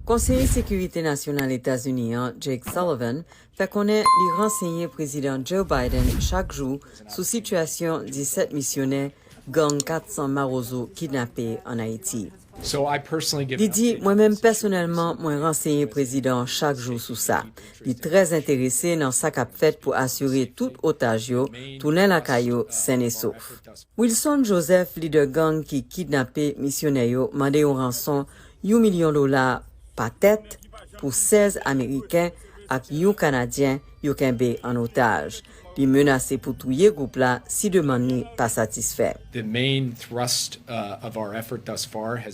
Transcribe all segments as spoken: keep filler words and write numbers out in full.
Konseye Sekirite Nasyonal Etazini an, Jake Sullivan, fè konnen li ransenye Prezidan Joe Biden chak jou sou sitiyasyon disèt misyonè gang kat san Mawozo kidnape ann Ayiti. Li di, mwen menm pèsonèlman, mwen ransenye prezidan an chak jou sou sa. Li trè enterese nan sa k ap fèt pou asire tout otaj yo tounen lakay yo sèn e sof. Wilson Joseph, lidè gang ki kidnape misyonè yo, mande yon ranson yon milyon dola pa tèt pou sèz Ameriken ak yon Kanadyen yo kenbe an otaj. Li menase pou touye gwoup la si demann li pa satisfè.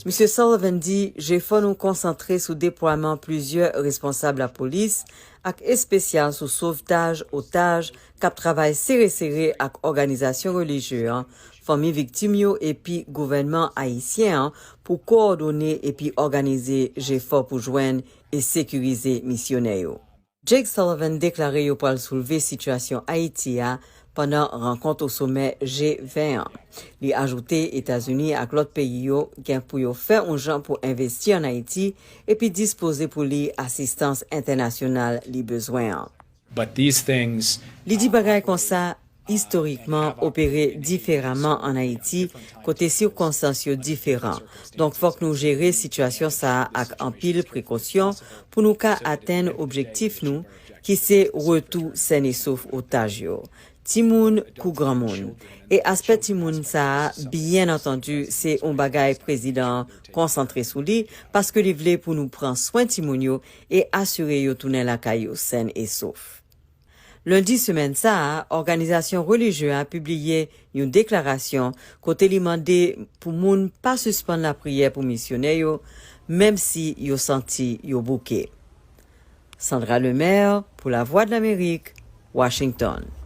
Misye Sullivan di, jefò nou konsantre sou deplwaman plizyè responsab lapolis ak espesyal sou sovtaj otaj k ap travay sere sere ak òganizasyon relijye an, fanmi viktim yo epi gouvènman ayisyen an pou kowòdone epi òganize jefò pou jwenn e sekirize misyonè yo. Jake Sullivan deklare yo pral soulve sitiyasyon Ayiti a pandan rankont osomè G ven an. Li ajoute Etazini ak lòt peyi yo gen pou yo fè yon jan pou envesti ann Ayiti epi dispoze pou li asistans entènasyonal li bezwen an. Li di bagay konsa istorikman opere diferaman ann Ayiti, kote sikonstans yo diferan. Donk, fòk nou jere sitiyasyon sa a ak anpil prekosyon pou nou ka atenn objektif nou, ki se retou sèn e sof otaj yo. Timoun kou granmoun. E aspè timoun sa a, byen antandi, se yon bagay prezidan an konsantre sou li, paske li vle pou nou pran swen timoun yo e asire yo tounen lakay yo sèn e sof. Lendi semèn sa a, òganizasyon relijye a pibliye yon deklarasyon kote li mande pou moun pa sispann lapriyè pou misyonè yo, menm si yo santi yo bouke. Sandra Lemaire, pou Lavwadlamerik, Washington.